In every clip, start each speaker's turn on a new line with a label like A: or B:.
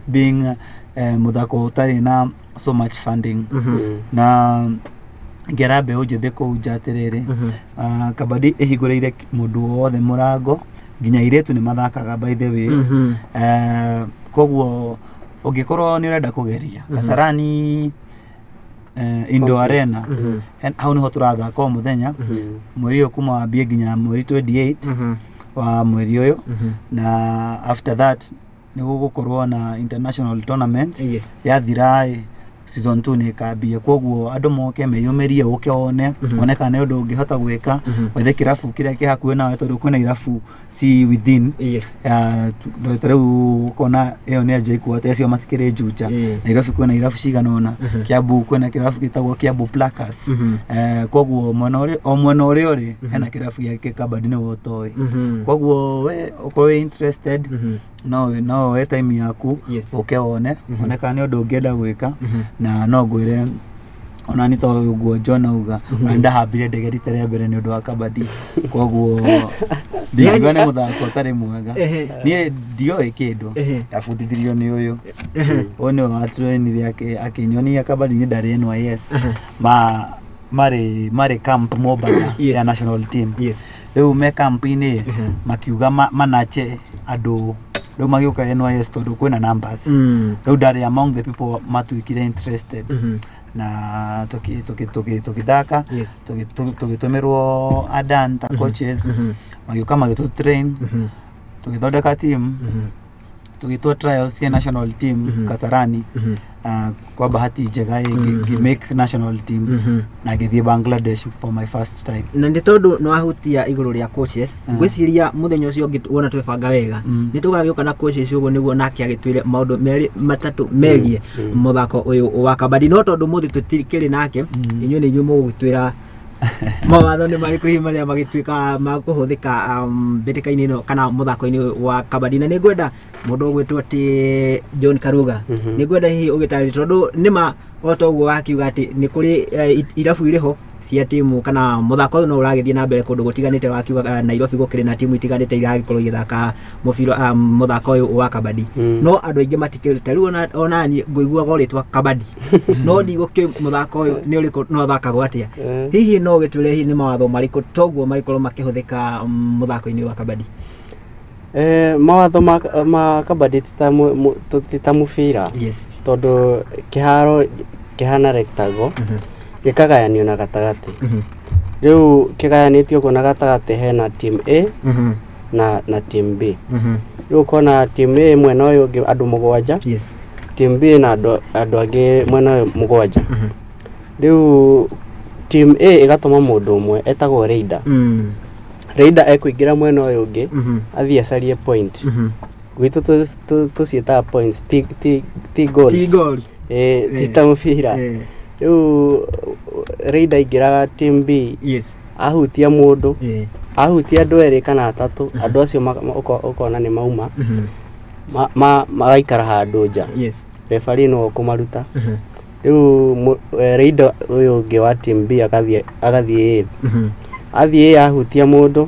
A: Being mũthako ũtarĩ na so much funding, na ngera mbeũ njĩthĩ kũu nja atĩrĩrĩ, kabadi ĩhingũrĩire mũndũ wothe mũrango, nginya airĩtu nĩ mathakaga, by the way. Koguo ũngĩkorwo nĩ ũrenda kũgeria, Kasarani Indoor Arena, hau nĩho tũrathaka o mũthenya mweri ũyũ, kuma wambie nginya mweri 28 wa mweri ũyũ. Na after that nĩ gũgũkorwo na international tournament. Yathira ĩ, season 2 nĩ ĩkambia. Koguo andũ moke meyũmĩrie, ũke one, one kana nĩ ũndũ ũngĩhota gwĩka, wethe kĩrabu kĩrĩa kĩ hakuhĩ nawe, tondũ kwĩna irabu ci within ya ta rĩu ũkona ĩyo nĩ JKUAT, acio matikĩrĩ Juja. Nairobi kwĩna irabu cigana ũna, Kiambu kwĩna kĩrabu gĩtagwo Kiambu Plackers. Koguo mwena ũrĩ o mwena ũrĩa ũrĩ hena kĩrabu gĩa kabadi nĩwe ũtoĩ. Koguo we ũkorwo wĩ interested, no we time yaku, ũke wone, one kana nĩ ũndũ ũngĩenda gwĩka. Na no ngwĩre ona nĩ to ũguo John auga, ona ndahambire ndege rita rĩa mbere nĩ ũndũ wa kabadi. Koguo ndingiuga nĩ mũthako ũtarĩ mwega. Niĩ ndioĩ kĩndũ, ndabundithirio nĩ ũyũ, ũyũ nĩwe watrainire akĩnyonia kabadi. Nĩ ndarĩ NYS, ma marĩ camp Mombatha ya national team. Rĩu me camp-inĩ makiuga manache andũ, rĩu magĩũka NYS tondũ kwĩna numbers. Rĩu ndarĩ among the people matuĩkire interested, na tũgĩthaka, tũgĩtũmĩrwo Adan ta coaches, magĩũka magĩtũ train, tũgĩthondeka team, tũgĩtwo trials cia national team Kasarani. Kwa bahati njega ngĩ make national team na ngĩthiĩ Bangladesh for my first time.
B: Na nĩ tondũ nĩ wahutia igũrũ rĩa coaches, ngwĩciria mũthenya ũcio ũngĩ wona twebanga wega, nĩ tũgagĩũka na coaches ũguo nĩguo nake agĩtwĩre maũndũ merĩ matatũ megiĩ mũthako ũyũ wa kabadi. No tondũ mũthĩ tũtikĩrĩ nake, inyuĩ nĩ inyuĩ mũgũgĩtwĩra mawatho nĩ marĩkũ hihi marĩa magĩtuĩka ma kũhũthĩka mbĩtĩka-inĩ ĩno kana mũthako-inĩ ũyũ wa kabadi. Na nĩ ngwenda mũndũ ũgwĩtwo atĩ John Karuga, nĩ ngwenda hihi ũgĩtarĩrie, tondũ nĩma o ta ũguo wakiuga atĩ nĩ kũrĩ irabu irĩ ho cia timu kana mũthako ũyũ no ũragĩthiĩ na mbere kũndũ gũtiganĩte. Wakiuga Nairobi gũkĩrĩ na timu itiganĩte iragĩkorwo igĩthaka mũbira, mũthako ũyũ wa kabadi. No andũ aingĩ matikĩrĩ ta rĩu ona niĩ ngũiguaga rĩtwa kabadi, no ndigũkĩ mũthako ũyũ nĩ ũrĩkũ, no ũthakagwo atĩa. Hihi no ũgĩtwĩre hihi nĩ mawatho marĩkũ toguo magĩkorwo makĩhũthĩka mũthako-inĩ wa kabadi?
C: Mawatho ma kabadi ti ta mũbira, tondũ kĩharo kĩhana rectangle, gĩkagayanio na gatagatĩ. Rĩu kĩgayanĩtio ũguo na gatagatĩ, hena team A na team B. Rĩu ũkona team A mwena ũyũ ũngĩ andũ mũgwanja, team B na andũ angĩ mwena ũyũ mũgwanja. Rĩu team A ĩgatũma mũndũ ũmwe etagwo raider. Raider ekũingĩra mwena ũyũ ũngĩ, athiĩ acarie point. Gwitũ tũciĩtaga points, ti goals.
B: Ti goal.
C: Ti ta mũbira. Rĩu raider aingĩraga team B, ahutia mũndũ, ahutia andũ erĩ kana atatũ, andũ acio ũkona nĩ mauma, magaikara handũ nja. Referee nĩwe ũkũmaruta. Rĩu raider ũyũ ũngĩ wa team B agathiĩ A, athiĩ A ahutia mũndũ,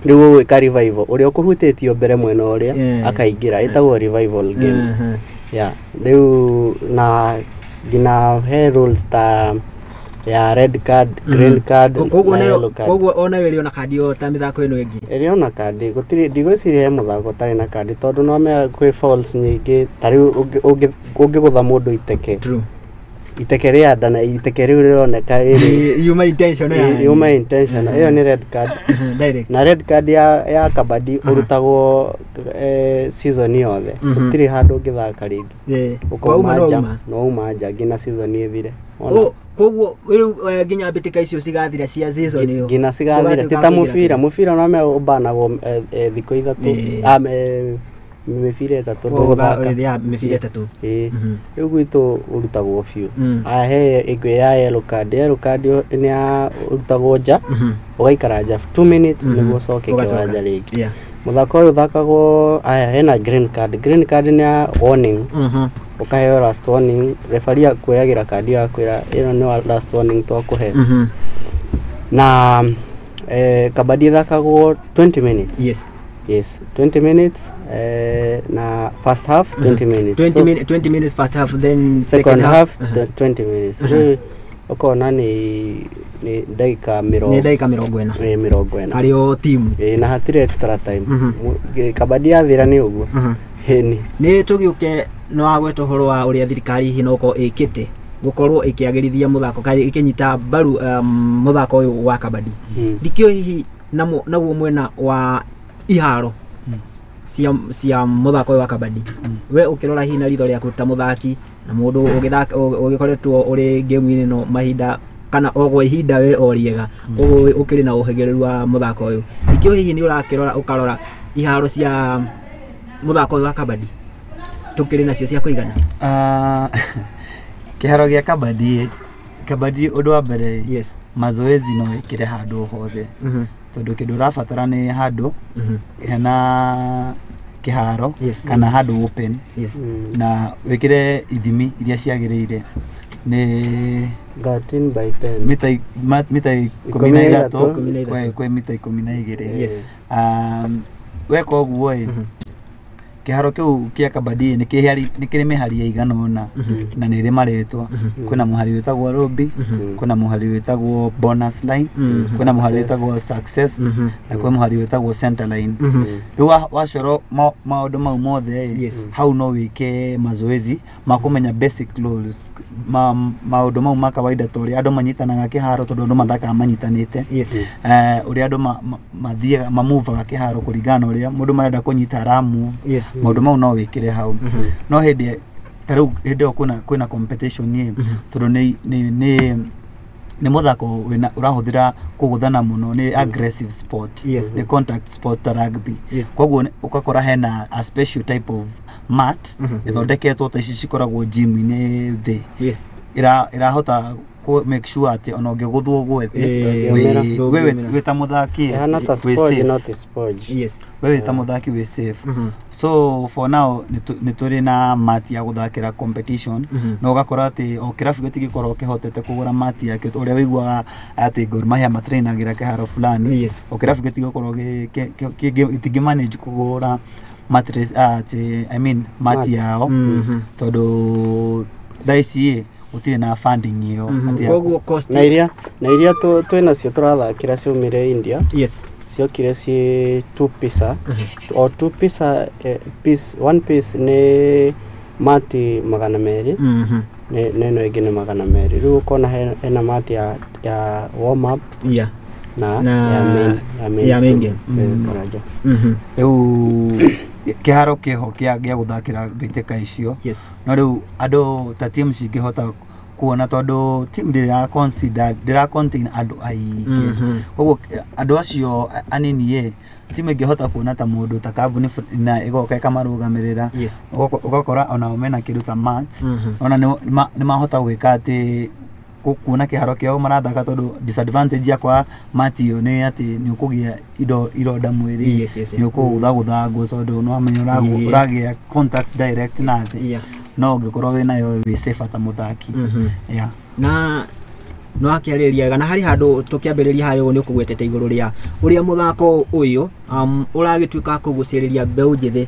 C: rĩu ũgwĩka revival, ũrĩa ũkũhutĩtio mbere mwena ũrĩa akaingĩra, ĩtagwo revival game. Yeah, rĩu na nginya he rules ta ya red card, green card
B: Koguo
C: na
B: nayo
C: yellow card.
B: Koguo ona ĩrĩ ona kandi o ta mĩthako ĩno ĩngĩ?
C: Ĩrĩ ona kandi. Gũtirĩ, ndigwĩciria he mũthako ũtarĩ na kandi, tondũ no menya kwĩ fouls nyingĩ. Ta rĩu ũngĩgũtha mũndũ iteke, iteke rĩa nda, na iteke rĩu rĩroneka rĩrĩ
B: Yuma intention ya
C: yuma intention, ĩyo nĩ red card.
B: Direct.
C: Na red card ya kabadi ũrutagwo season yothe. Gũtirĩ handũ ũngĩthaka rĩngĩ.
B: Wauma
C: ũkauma
B: no
C: nja.
B: uma.
C: No uma nja nginya season ĩthire. Wona?
B: Koguo rĩu nginya mbĩtĩka icio cigathira cia season ĩyo?
C: Nginya cigathira. Ti
B: Ũgatuĩka
C: ta
B: wa kũingĩra
C: mũbira. Mũbira no me ũbanagwo thikũ 3, mĩbira 3 ndũgũthaka.
B: Ya mĩbira 3.
C: Ĩĩ. Rĩu gwitũ ũrutagwo biũ. Aya, he ĩngĩ ya yellow card. Yellow card nĩ ya ũrutagwo nja, ũgaikara nja 2 minutes nĩguo ũcoke
B: Ũgacoka.
C: kĩwanja rĩngĩ. Mũthako ũyũ ũthakagwo. Aya, hena green card. Green card nĩ ya warning, ũkaheo last warning. Referee akuoyagĩra kandi ĩyo, akwĩra ĩno nĩ last warning twakũhe. Na kabadi ĩthakagwo 20 minutes. Yes, 20 minutes. Na first half 20 minutes.
B: 20, so, 20 minutes first half, then
C: second half 20 minutes. Rĩu ũkona nĩ ndagĩka
B: mĩrongo, nĩ ndagĩka 40,
C: ĩ 40
B: harĩ o timu.
C: Ĩ, na hatirĩ extra time. Kabadi yathira nĩ ũguo. Ĩni
B: nĩ tũgĩũke no wagweta ũhoro wa ũrĩa thirikari hihi no ũkorwo ĩkĩte gũkorwo ĩkĩagĩrithia mũthako kana ĩkĩnyita mbaru mũthako ũyũ wa kabadi. Ndikĩũĩ hihi naguo mwena wa iharo cia mũthako ũyũ wa kabadi, we ũkĩrora hihi na ritho rĩaku ta mũthaki na mũndũ ũgĩkoretwo ũrĩ game-inĩ no mahinda kana o gwa ihinda we o rĩega ũguo ũkĩrĩ na ũhĩgĩrĩru wa mũthako ũyũ, ndikĩũĩ hihi nĩ ũrakĩrora ũkarora iharo cia mũthako ũyũ wa kabadi tũkĩrĩ nacio cia kũigana?
A: Kĩharo gĩa kabadi, kabadi ũndũ wa mbere,
B: yes,
A: mazoezi no wĩkĩre handũ hothe, tondũ kĩndũ ũrabatara nĩ handũ hena kĩharo,
B: yes,
A: kana handũ open,
B: yes,
A: na wĩkĩre ithimi iria ciagĩrĩire nĩ
C: 13 by 10,
A: mita 13 kwĩ mita 12.
B: Yes.
A: Weka ũguo ĩ, kĩharo kĩu kĩa kabadi nĩ kĩrĩ mĩhari ĩigana ũna na nĩ ĩrĩ marĩtwa. Kwĩna mũhari wĩtagwo Robi, kwĩna mũhari wĩtagwo bonus line, kwĩna mũhari wĩtagwo success, na kwĩ mũhari wĩtagwo center line. Rĩu wacoro maũndũ mau mothe, hau no wĩke mazoezi ma kũmenya basic rules, maũndũ mau ma kawaida ta ũrĩa andũ manyitanaga kĩharo, tondũ andũ mathakaga manyitanĩte, ũrĩa andũ mathiaga mamuvaga kĩharo kũringana na ũrĩa mũndũ marenda kũnyita aramove. Maũndũ mau no wĩkĩre hau. No hĩndĩ ta rĩu hĩndĩ ĩyo kwĩna competition ĩ, tondũ nĩ mũthako ũrahũthĩra kũgũthana mũno, nĩ aggressive sport, nĩ contact sport ta rugby. Koguo ũgakora hena a special type of mat ĩthondeketwo ta ici cikoragwo gym-inĩ thĩ, ĩrahota make sure atĩ ona ũngĩgũthwo ũgwe thĩ, wĩ ta mũthaki we wĩ ta mũthaki wĩ safe. So for now nĩ tũrĩ na mat ya gũthakĩra competition, no ũgakora atĩ o kĩrabu gĩtingĩkorwo kĩhotete kũgũra mat yakĩo, ũrĩa wĩiguaga atĩ Gor Mahia matrainagĩra kĩharo fulani, o kĩrabu gĩtingĩkorwo gĩtingĩ manage kũgũra atĩ I mean mat yao, tondũ thaa ici gũtirĩ na funding ĩyo.
B: Koguo cost
C: na iria twĩ nacio tũrathakĩra ciaumire India.
B: Yes.
C: Ciokire ciĩ 2 piece, o 2 piece, piece 1 piece nĩ mati 200, nĩ ĩno ĩngĩ nĩ 200. Rĩu ũkona hena mati ya warm up na ya main game karaja.
A: Rĩu kĩharo kĩho gĩa gũthakĩra mbĩtĩka icio. No rĩu andũ ta team cingĩhota kuona, tondũ team ndĩra consider ndĩra contain andũ aingĩ, koguo andũ acio anini ĩ, team ĩngĩhota kuona ta mũndũ ta kambuni na ĩgoka ĩkamarũgamĩrĩra, ũgakora onao mena kĩndũ ta mat, ona nĩ mahota gwĩka atĩ kuona kĩharo kĩao marathaka, tondũ disadvantage yakwa mati ĩyo nĩ atĩ nĩ ũkũgĩa ironda mwĩrĩ, nĩ ũkũgũthagũthangwo, tondũ no wamenya ũragĩa contact direct na thĩ, no ũngĩkorwo wĩnayo wĩ safe ta mũthaki.
B: Na no akĩarĩria na harĩ handũ tũkĩambĩrĩria harĩa ũguo nĩ ũkũgwetete igũrũ rĩa ũrĩa mũthako ũyũ ũragĩtuĩka kũgucĩrĩria mbeũ njĩthĩ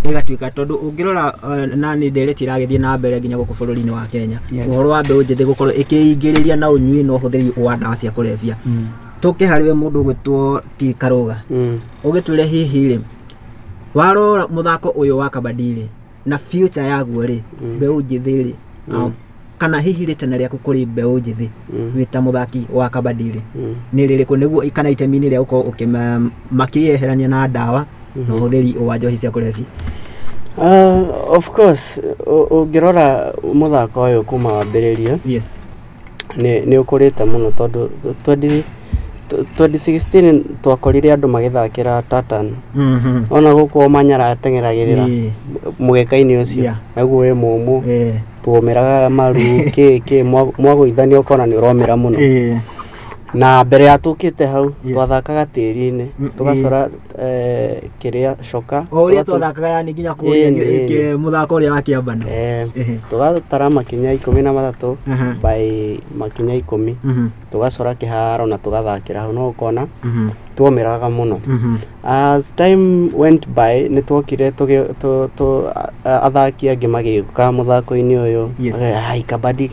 B: ĩgatuĩka, tondũ ũngĩrora na nĩ ndereti ĩragĩthiĩ na mbere nginya gũkũ bũrũri-inĩ wa Kenya, ũhoro wa mbeũ njĩthĩ gũkorwo ĩkĩingĩrĩria na ũnyui na ũhũthĩri wa ndawa cia kũrebia. Tũke harĩ we mũndũ ũgwĩtwo T Karũga, ũgĩtwĩre hihi rĩ, warora mũthako ũyũ wa kabadi rĩ na future yaguo rĩ, mbeũ njĩthĩ rĩ, kana hihi rĩtana rĩaku kũrĩ mbeũ njĩthĩ wĩ ta mũthaki wa kabadi rĩ nĩ rĩrĩkũ, nĩguo kana itemi-inĩ rĩa gũkorwo makĩyeherania na ndawa na ũhũthĩri wa njohi cia kũrebia?
C: Of course, ũngĩrora mũthako ũyũ kuma wambĩrĩria,
B: yes,
C: nĩ ũkũrĩte mũno, tondũ 2016 twakorire andũ magĩthakĩra Tartan, ona gũkũ o Manyara ateng'eragĩrĩra mũgeka-inĩ ũcio, naguo wĩ mũmũ, tuomeraga maru kĩ mwagũithania ũkona nĩ ũromera mũno. Na mbere ya tũkĩte hau twathakaga tĩri-inĩ, tũgacora Kĩrĩa coka
B: O ũrĩa twathakaga yani nginya kũrĩa mũthako ũrĩa wa kĩambano.
C: Tũgatara makinya 13 by makinya 10, tũgacora kĩharo na tũgathakĩra hau, no ũkona tuomĩraga mũno. As time went by, nĩ twokire athaki angĩ magĩũka mũthako-inĩ ũyũ. Ai, kabadi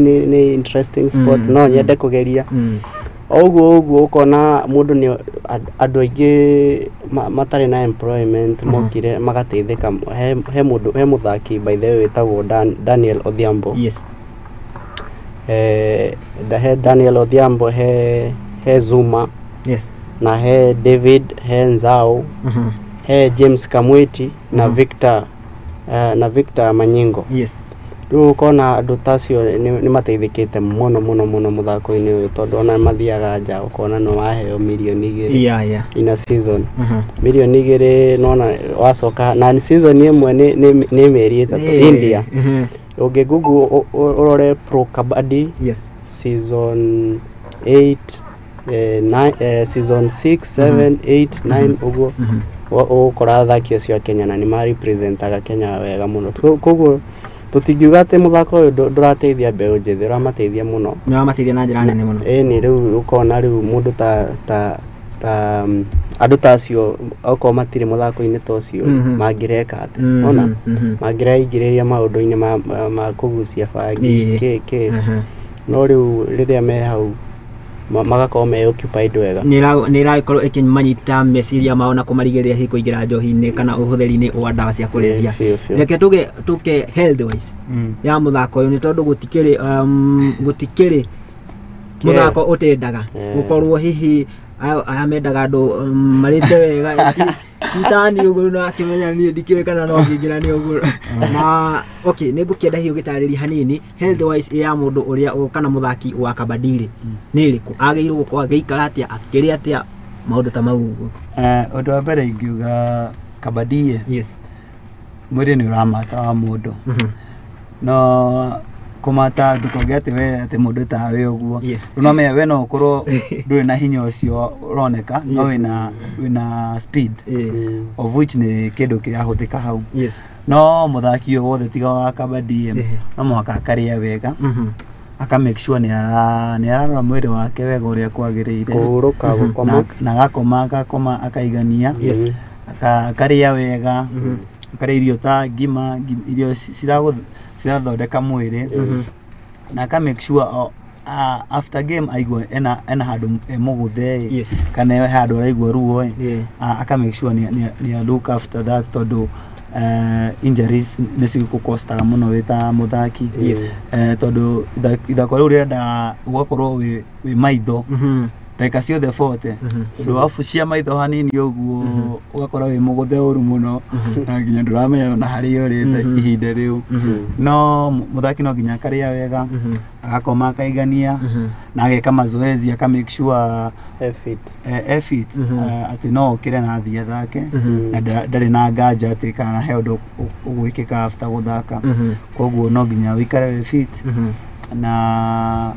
C: nĩ interesting sport, no nyende kũgeria. O ũguo ũguo ũkona mũndũ nĩ andũ aingĩ matarĩ na employment mokire magateithĩka. He mũndũ, he mũthaki by the way wĩtagwo Daniel Odhiambo. He Daniel Odhiambo, he Zuma na he David, he Nzau, he James Kamweti na Victor, na Victor Manyingo. Rĩu ũkona andũ ta acio nĩ mateithĩkĩte mũno mũno mũno mũthako-inĩ ũyũ, tondũ ona mathiaga nja ũkona nĩ waheo 2 mirioni in a season. 2 mirioni nona wacoka na season ĩmwe nĩ mĩeri 3 India. Ũngĩ google ũrore Pro Kabaddi season 8, 9, season 6, 7, 8, 9 ũguo, ũgũkora athaki acio a Kenya na nĩ marepresentaga Kenya wega mũno. Koguo tũtingiuga atĩ mũthako ũyũ ndũrateithia mbeũ njĩthĩ, ũramateithia mũno.
B: Nĩ wamateithia na njĩra nene mũno.
C: Ĩni, rĩu ũkona rĩu mũndũ ta andũ ta acio okorwo matirĩ mũthako-inĩ ta ũcio, mangĩreka atĩa? Ona mangĩreingĩrĩria maũndũ-inĩ ma kũgucia bangi, kĩ kĩ. No rĩu rĩrĩa me hau magakorwo me occupied wega.
B: Nĩ ĩragĩkorwo ĩkĩmanyita meciria mao na kũmarigĩrĩria hihi kũingĩra njohi-inĩ kana ũhũthĩri-inĩ wa ndawa cia kũrebia.
C: Biũ, biũ.
B: Reke tuge tuke health wise ya mũthako ũyũ, nĩ tondũ gũtikĩrĩ mũthako ũtendaga gũkorwo hihi aya mendaga andũ marĩte wega, ti tani ũguo no akĩmenya niĩ ndikĩũĩ kana no ngĩingĩra nĩ ũguo. Na okay, nĩ ngũkĩenda hihi ũgĩtarĩria hanini health wise ya mũndũ ũrĩa kana mũthaki wa kabadi rĩ, nĩ ĩrĩkũ, agĩrĩirwo gũkorwo agĩikara atĩa, akĩrĩa atĩa, maũndũ ta mau ũguo.
A: Ũndũ wa mbere ingiuga kabadi, mwĩrĩ nĩ ũramata wa mũndũ, no kũmata ndũkoge atĩ we atĩ mũndũ tawe ũguo. Rĩu no menya we no ũkorwo ndũrĩ na hinya ũcio ũroneka, no wĩna speed, of which nĩ kĩndũ kĩrahũthĩka hau. No mũthaki ũyũ wothe tiga wa kabadi, no mũhaka akarĩa wega, aka make sure nĩ ararora mwĩrĩ wake wega ũrĩa kwagĩrĩire.
C: Kũhurũka, gũkoma.
A: Na agakoma akaigania. Akarĩa wega, akarĩa irio ta ngima, irio cirathondeka mwĩrĩ, na aka make sure after game aigua ena handũ e mũgũthe, kana he handũ araigua ruo, aka make sure nĩ look after that, tondũ injuries nĩ cigũkostaga mũno wĩ ta mũthaki. Tondũ ithako rĩu rĩrenda ũgakorwo wĩ maitho ndagĩka ciothe 40, tondũ wabucia maitho hanini ũguo ũgakora wĩ mũgũthe ũru mũno na nginya ndũramenya ona harĩa ũrĩte ihinda rĩu. No mũthaki no nginya akarĩa wega, agakoma akaigania, na ageka mazoezi, aka make sure
C: fit.
A: E fit, atĩ no okĩre na athiĩ athake na ndarĩ na nganja atĩ kana he ũndũ ũgwĩkĩka after gũthaka. Koguo no nginya ũikare wĩ fit, na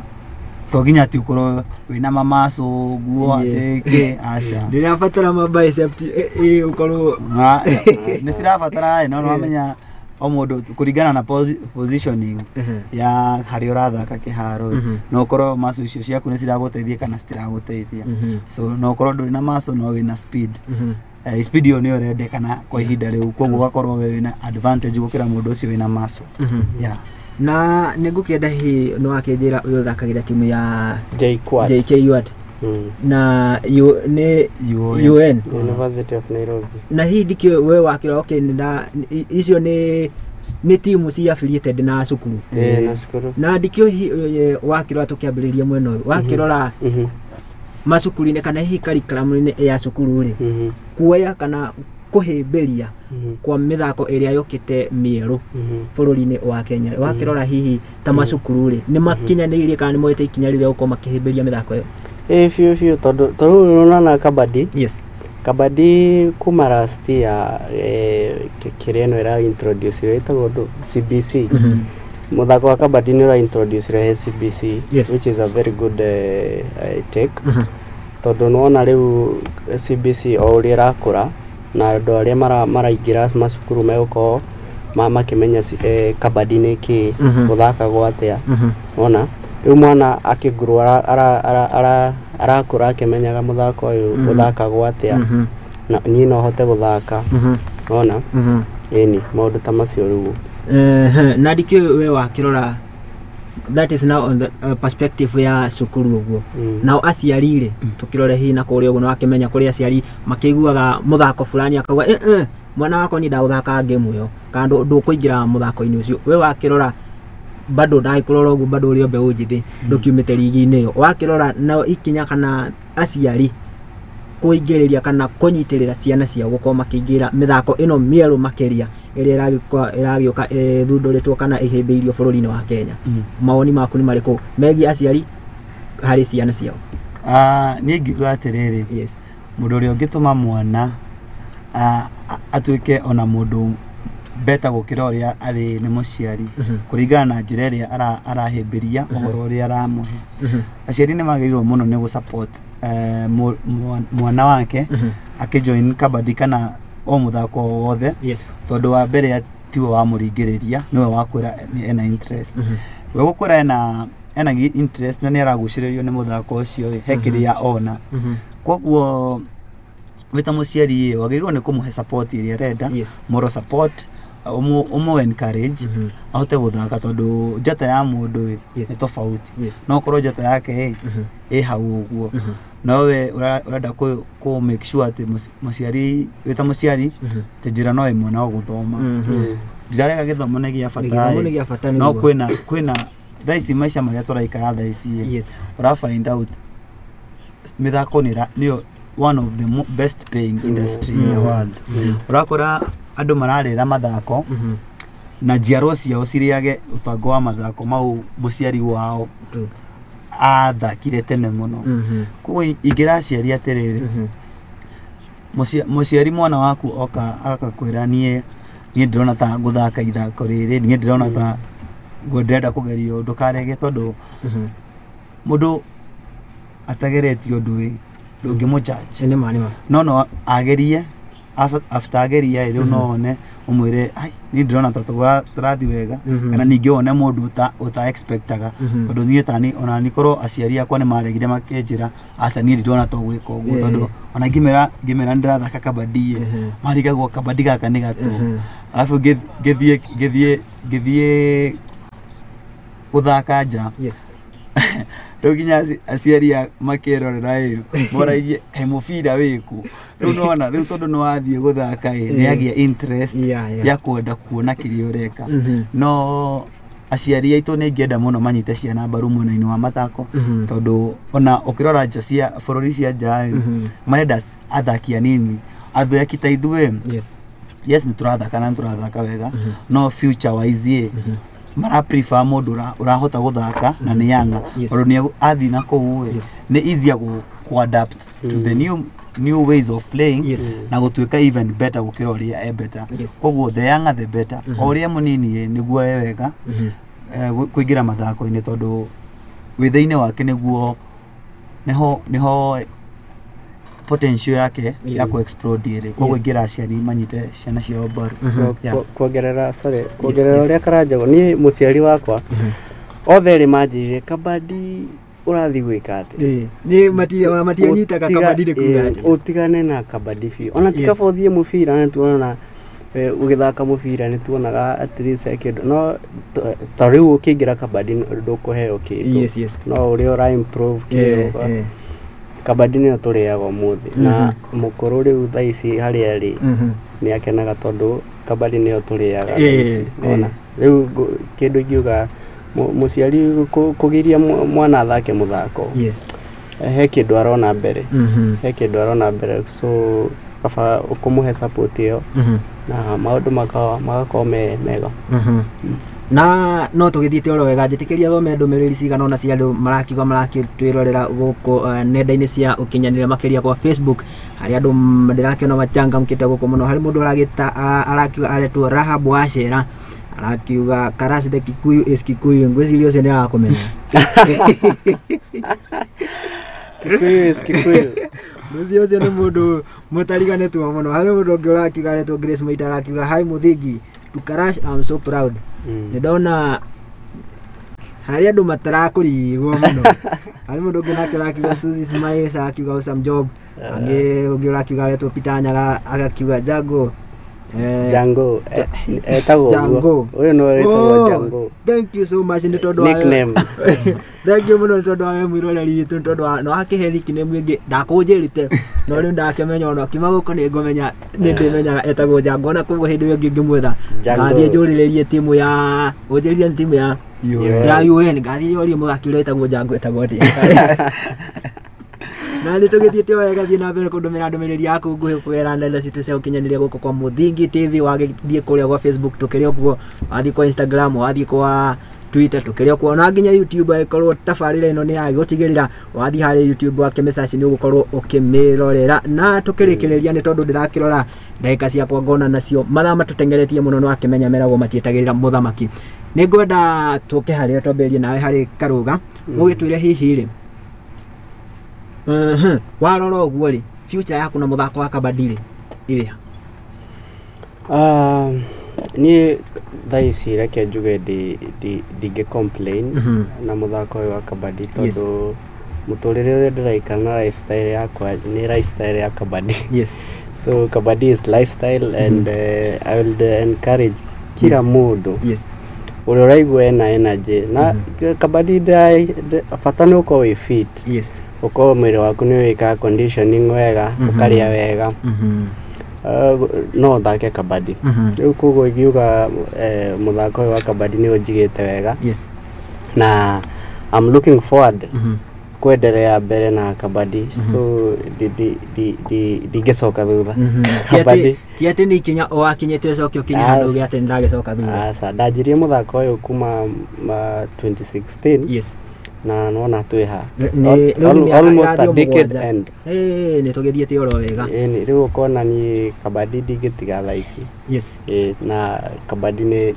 A: to nginya atĩ ũkorwo wĩna mamaco ũguo atĩ kĩ, aca.
B: Ndĩrabatara ma bicep ũkorwo
A: Nĩ cirabatara ĩ, no nĩwamenya o mũndũ kũringana na positioning ya harĩa ũrathaka kĩharo ĩ, no ũkorwo muscle icio ciaku nĩ ciragũteithia kana citiragũteithia. So no ũkorwo ndũrĩ na muscle no wĩna speed. Speed ĩyo nĩyo ĩrendekana kwa ihinda rĩu, koguo ũgakorwo we wĩna advantage gũkĩra mũndũ ũcio wĩna muscle, yeah.
B: Na nĩ ngũkĩenda hihi no akĩnjĩra ũyũ ũthakagĩra timu ya
C: JKUAT.
B: JKUAT na U, nĩ
A: UoN.
B: UN.
C: University of Nairobi.
B: Na hihi ndikĩũĩ we wakĩra okay, nda icio nĩ timu ci affiliated na cukuru.
C: Eh, na cukuru.
B: Na ndikĩũĩ hihi wakĩrora tũkĩambĩrĩria mwena ũyũ wakĩrora macukuru-inĩ kana hihi curriculum-inĩ ya cukuru rĩ, kuoya kana kũhĩmbĩria kwa mĩthako ĩrĩa yũkĩte mĩerũ bũrũri-inĩ wa Kenya, wakĩrora hihi ta macukuru rĩ, nĩ makinyanĩirie kana nĩ moete ikinya rĩrĩa gũkorwo makĩhĩmbĩria mĩthako ĩyo?
C: Ĩ, biũ biũ, tondũ rĩu ũrona kabadi, kabadi kuma last year, kĩrĩa ĩno ĩra introduce ĩtagwo ndũ CBC, mũthako wa kabadi nĩ ũra introduce he CBC, which is a very good take. Tondũ nĩwona rĩu CBC o ũrĩa ĩrakũra na andũ arĩa maraingĩra macukuru megũkorwo makĩmenya kabadi nĩ kĩĩ, gũthakagwo atĩa. Wona rĩu mwana akĩngurwo arakũra akĩmenyaga mũthako ũyũ ũthakagwo atĩa, na niĩ no hote gũthaka. Wona ĩni maũndũ ta macio rĩu.
B: Na ndikĩũĩ we wakĩrora, that is now on the perspective ya cukuru ũguo. Nao aciari rĩ, tũkĩrore hihi na kũrĩa ũguo, nĩwakĩmenya kũrĩ aciari makĩiguaga mũthako fulani akauga mwana wakwa niĩ ndagũthaka game ĩyo, kana ndũkũingĩra mũthako-inĩ ũcio. We wakĩrora bado ndagĩkũrora ũguo, bado ũrĩ o mbeũ njĩthĩ, ndũkiumĩte rigi-inĩ ĩyo, wakĩrora nao ikinya kana aciari kũingĩrĩria kana kũnyitĩrĩra ciana ciao gũkorwo makĩingĩra mĩthako ĩno mĩerũ makĩria ĩrĩa ĩragĩũka ĩthundũrĩtwo kana ĩhĩmbĩirio bũrũri-inĩ wa Kenya. Mawoni maku nĩ marĩkũ megiĩ aciari harĩ ciana ciao?
A: Niĩ ingiuga atĩrĩrĩ, mũndũ ũrĩa ũngĩtũma mwana atuĩke ona mũndũ beta gũkĩra ũrĩa arĩ nĩ mũciari, kũringana na njĩra ĩrĩa arahĩmbĩria ũhoro ũrĩa aramũhe. Aciari nĩ magĩrĩirwo mũno nĩ gũ support mwana wake akĩjoin kabadi kana o mũthako o wothe, tondũ wa mbere tiwe wamũringĩrĩria, nĩwe wakwĩra ena interest. We gũkwĩra ena interest na nĩ aragucĩrĩrio nĩ mũthako ũcio, he kĩrĩa ona. Koguo wĩ ta mũciari wagĩrĩirwo nĩ kũmũhe support ĩrĩa arenda, moral support, ũmũ encourage ahote gũthaka, tondũ njata ya mũndũ nĩ tofauti. No korwo njata yake ĩ hau ũguo, no we ũrenda kũ make sure atĩ mũciari, wĩ ta mũciari, atĩ njĩra no ĩmwe no gũthoma. Ndirarega gĩthomo nĩ gĩa bata, no kwĩna thaa ici maica marĩa tũraikara thaa ici, ũra find out mĩthako nĩyo one of the best paying industry in the world. Ũrakora andũ mararĩra mathako na njiarwa ciao cirĩage ũtonga wa mathako mau mũciari wao athakire tene mũno. Koguo ingĩra aciari atĩrĩrĩ, mũciari mwana waku oka agakwĩra niĩ ndĩrona ta ngũthaka ithako rĩrĩ, niĩ ndĩrona ta ndĩrenda kũgerio, ndũkarege, tondũ mũndũ atageretie ũndũ ĩ ndũngĩmũ judge. No agerie, after ageria rĩu no one ũmwĩre ai niĩ ndĩrona ta tũrathiĩ wega, kana ningĩ wone mũndũ ũta expectaga, tondũ niĩ tani ona nikorwo aciari akwa nĩ maregire makĩnjĩra aca niĩ ndĩrona ta ũgwĩka ũguo, tondũ ona ngĩmera nĩndĩrathaka kabadi marigagwo kabadi gaka nĩ gatũ, alafu ngĩthiĩ gũthaka nja. Rĩu nginya aciari makĩrorera ĩ moragie kaĩ mũbira wĩkũ. Rĩu nĩwona rĩu tondũ nĩwathiĩ gũthaka ĩ nĩagĩa interest ya kwenda kuona kĩrĩa ũreka. No aciari aitũ nĩ ingĩenda mũno manyite ciana mbaru mwena-inĩ wa mathako, tondũ ona ũkĩrora nja cia bũrũri cia nja marenda athaki anini, athaki ta ithuĩ. Yes, nĩ tũrathaka na nĩ tũrathaka wega, no future wise mara prefer mũndũ ũrahota gũthaka na nĩ yanga, tondũ nĩ athiĩ na kũu nĩ easier ku adapt to the new ways of playing na gũtuĩka even better gũkĩra ũrĩa e better. Koguo the younger the better, o ũrĩa mũnini nĩguo e wega kũingĩra mathako-inĩ, tondũ wĩ thĩinĩ wake nĩguo nĩho potential yake ya ku explode ĩrĩ. Koguo ingĩra aciari manyite ciana ciao mbaru.
C: Kuongerera kuongerera ũrĩa Karanja, niĩ mũciari wakwa othe erĩ manjĩrire kabadi ũrathiĩ gwĩka atĩa?
B: Nĩ matianyitaga kabadi nĩ kuga atĩa?
C: Ũtigane na kabadi biũ. Ona ti kaba ũthiĩ mũbira, nĩ tuonaga ũgĩthaka mũbira nĩ tuonaga at least he kĩndũ, no ta rĩu ũkĩingĩra kabadi ndũkũheo kĩndũ, no ũrĩa ũra improve kĩo. Kabadi nĩyo tũrĩaga ũmũthĩ, na mũkũrũ rĩu thaa ici harĩa arĩ nĩ akenaga tondũ kabadi nĩyo tũrĩaga thaa ici. Ona rĩu kĩndũ ingiuga mũciari kũgiria mwana athake mũthako, he kĩndũ arona mbere, he kĩndũ arona mbere, so kaba ũkũmũhe support ĩyo na maũndũ magakorwo me mega.
B: Na no tũgĩthiĩte oro wega, njĩtĩkĩria thome ndũmĩrĩri cigana ũna cia andũ marakiuga marakĩtwĩrorera gũkũ nenda-inĩ cia ũkinyanĩria makĩria kwa Facebook, harĩa andũ ndĩrakĩona machangamkĩte gũkũ mũno. Harĩ mũndũ aragĩta arakiuga aretwo Rahab Wacera, arakiuga Karasi the Kikuyu is Kikuyu, ngwĩciria ũcio nĩ arakũmenya.
C: Kikuyu is Kikuyu.
B: Mũciĩ ũcio nĩ mũndũ mũtariganĩtwo mũno. Harĩ mũndũ ũngĩ ũrakiuga aretwo Grace Maita arakiuga hi Mũthingi Tukarash, I'm so proud. Nĩ ndona harĩ andũ matarakũrigwo mũno. Harĩ mũndũ ũngĩ nake ũrakiuga Suzy Smiles arakiuga awesome job. Angĩ ũngĩ ũrakiuga aretwo Peter Nyaga agakiuga Jago.
C: Django etagwo
B: Django.
C: Ũyũ nĩwe wĩtagwo Django.
B: Thank you so much nĩ tondũ
C: nickname.
B: Thank you mũno nĩ tondũ wa we mwĩroreri witũ, nĩ tondũ wa no akĩhe nickname ĩngĩ ndakũnjĩrĩte, no rĩu ndakĩmenya ona kiuma gũkũ nĩ ngũmenya, nĩ ndĩmenyaga etagwo Django, ona koguo hĩndĩ ĩyo ĩngĩ ngĩmwetha ngathiĩ njũrĩrĩrie timu ya ũnjĩrire nĩ timu ya ya UN, ngathiĩ njũrie mũthaki ũrĩa wĩtagwo Django etagwo atĩa. Na nĩ tũgĩthiĩte wega, thiĩ na mbere kũndũmĩra ndũmĩrĩri yaku nguhĩ kũgerera nenda citũ cia ũkinyanĩria gũkũ kwa Mũthingi TV. Wagĩthiĩ kũrĩa gwa Facebook tũkĩrĩ o kuo, wathiĩ kwa Instagram, wathiĩ kwa Twitter tũkĩrĩ o kuo, na nginya YouTube angĩkorwo tabarĩra ĩno nĩ ya gũtigĩrĩra wathiĩ harĩa YouTube wakĩmĩsearch nĩ ũgũkorwo ũkĩmĩrorera. Na tũkĩrĩkĩrĩria, nĩ tondũ ndĩrakĩrora ndagĩka ciakwa ngona nacio mathaa matũtengeretie mũno, nĩ wakĩmenya meragwo matietagĩrĩra mũthamaki. Nĩ ngwenda tũke harĩa twambĩrĩrie nawe harĩ Karũga, ũgĩtwĩre hihi rĩ, warora ũguo rĩ, future yaku na mũthako wa kabadi rĩ ĩrĩ ha?
C: Niĩ thaa ici reke njuge ndingĩ complain na mũthako ũyũ wa kabadi, tondũ mũtũrĩre ũrĩa ndĩraikara na lifestyle yakwa nĩ lifestyle ya kabadi. So kabadi is lifestyle and I will encourage kila mũndũ ũrĩa ũraigua ena energy na kabadi bata nĩ ũkorwo wĩ fit, ũkorwo mwĩrĩ waku nĩ wĩkaga conditioning wega, ũkarĩa wega, no ũthake kabadi. Rĩu koguo ingiuga mũthako ũyũ wa kabadi nĩ ũnjigĩte wega na I'm looking forward kwendelea mbere na kabadi, so ndingĩcoka thutha. Kabadi
B: Ti atĩ nĩ ikinya o wakinyĩte ũcoke ũkinye handũ ũge atĩ nĩndagĩcoka thutha.
C: Aca, ndanjirie mũthako ũyũ kuma 2016 na nona twĩ ha
B: Rĩu nĩ mĩaka
C: almost a
B: ĩrathiĩ
C: decade
B: mũgwanja.
C: End.
B: Ĩĩ, nĩ tũgĩthiĩte oro wega.
C: Ĩni, rĩu ũkona niĩ kabadi ndingĩtiga thaa ici. Ĩ, na kabadi nĩ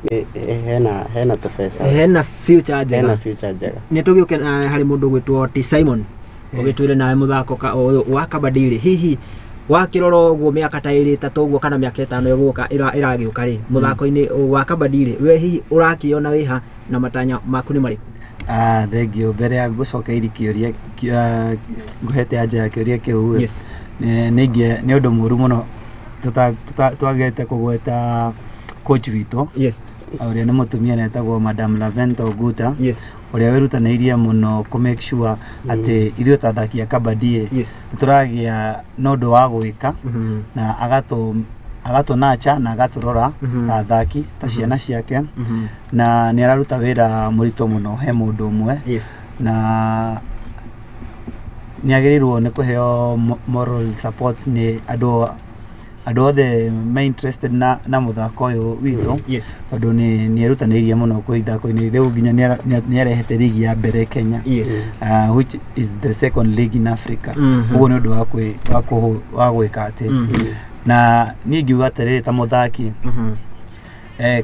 C: hena tũbeca,
B: hena future njega,
C: hena future njega.
B: Nĩ tũgĩũke na harĩ mũndũ ũgwĩtwo T Simon, ũgĩtwĩre nawe mũthako ka ũyũ wa kabadi rĩ, hihi wakĩrora ũguo mĩaka ta ĩrĩ ĩtatũ ũguo kana mĩaka 5 ĩgũka ĩragĩũka rĩ, mũthako-inĩ wa kabadi rĩ, we hihi ũrakĩona wĩha na matanya maku nĩ marĩkũ?
A: Ah, thank you. Mbere ya ngũcokeria kĩũria ngũhete anja ya kĩũria kĩu ĩ, nĩ ũndũ mũũru mũno twagĩte kũgweta coach witũ ũrĩa nĩ mũtumia na etagwo Madam Lavento Oguta, ũrĩa wĩrutanĩirie mũno kũ make sure atĩ ithuĩ ta athaki a kabadi ĩ, nĩ tũragĩa na ũndũ wa gwĩka, na agatũnacha na agatũrora ta athaki ta ciana ciake, na nĩ araruta wĩra mũritũ mũno he mũndũ ũmwe, na nĩ agĩrĩirwo nĩ kũheo moral support nĩ andũ othe me interested na mũthako ũyũ witũ, tondũ nĩ erutanĩirie mũno kwĩ ithako-inĩ rĩu nginya nĩ arehete ligi ya mbere Kenya, which is the second league in Africa. Koguo nĩ ũndũ wa gwĩka atĩ na niĩ ingiuga atĩrĩrĩ, ta mũthaki,